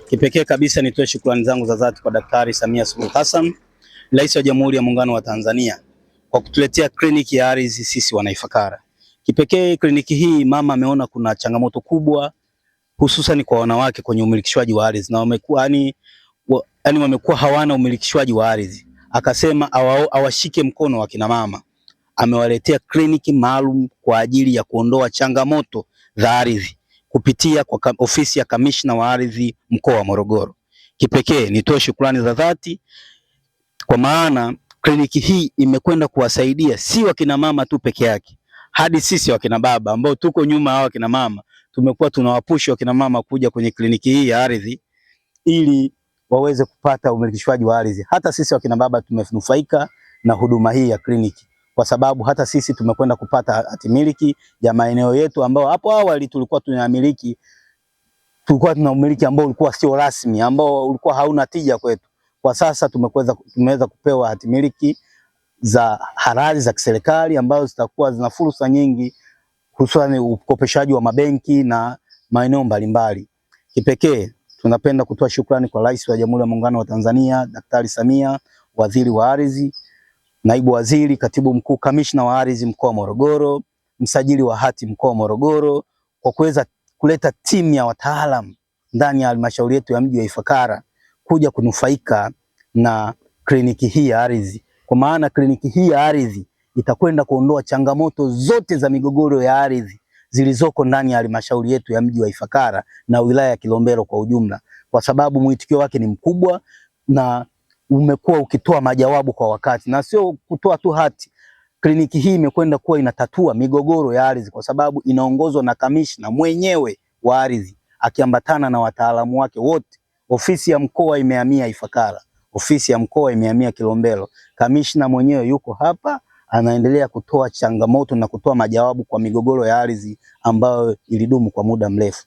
Kipekee kabisa nitoe shukrani zangu za dhati kwa Daktari Samia Suluhu Hassan, Rais wa Jamhuri ya Muungano wa Tanzania, kwa kutuletea kliniki ya ardhi sisi wanaifakara. Kipekee kliniki hii mama ameona kuna changamoto kubwa hususan kwa wanawake kwenye umilikishwaji wa ardhi na wamekuwa yani, yani wamekuwa hawana umilikishwaji wa ardhi. Akasema awashike mkono wa kina mama. Amewaletea kliniki maalum kwa ajili ya kuondoa changamoto za ardhi kupitia kwa ofisi ya kamishna wa ardhi mkoa wa Morogoro. Kipekee nitoe shukrani za dhati kwa maana kliniki hii imekwenda kuwasaidia si wakina mama tu peke yake, hadi sisi wakina baba ambao tuko nyuma hawa wakina mama tumekuwa tunawapushi wakina mama kuja kwenye kliniki hii ya ardhi ili waweze kupata umilikishwaji wa ardhi. Hata sisi wakina baba tumenufaika na huduma hii ya kliniki kwa sababu hata sisi tumekwenda kupata hatimiliki ya maeneo yetu ambao hapo awali tulikuwa tunayamiliki, tulikuwa tuna umiliki ambao ulikuwa sio rasmi, ambao ulikuwa hauna tija kwetu. Kwa sasa tumeweza kupewa hatimiliki za halali za kiserikali ambazo zitakuwa zina fursa nyingi, hususan ukopeshaji wa mabenki na maeneo mbalimbali. Kipekee tunapenda kutoa shukrani kwa Rais wa Jamhuri ya Muungano wa Tanzania Daktari Samia, Waziri wa Ardhi, Naibu Waziri, Katibu Mkuu, Kamishna wa Ardhi Mkoa wa Morogoro, Msajili wa Hati Mkoa wa Morogoro kwa kuweza kuleta timu ya wataalamu ndani ya halmashauri yetu ya mji wa Ifakara kuja kunufaika na kliniki hii ya ardhi, kwa maana kliniki hii ya ardhi itakwenda kuondoa changamoto zote za migogoro ya ardhi zilizoko ndani ya halmashauri yetu ya mji wa Ifakara na wilaya ya Kilombero kwa ujumla, kwa sababu mwitikio wake ni mkubwa na umekuwa ukitoa majawabu kwa wakati, na sio kutoa tu hati. Kliniki hii imekwenda kuwa inatatua migogoro ya ardhi kwa sababu inaongozwa na kamishna mwenyewe wa ardhi akiambatana na wataalamu wake wote. Ofisi ya mkoa imehamia Ifakara, ofisi ya mkoa imehamia Kilombero. Kamishna mwenyewe yuko hapa anaendelea kutoa changamoto na kutoa majawabu kwa migogoro ya ardhi ambayo ilidumu kwa muda mrefu.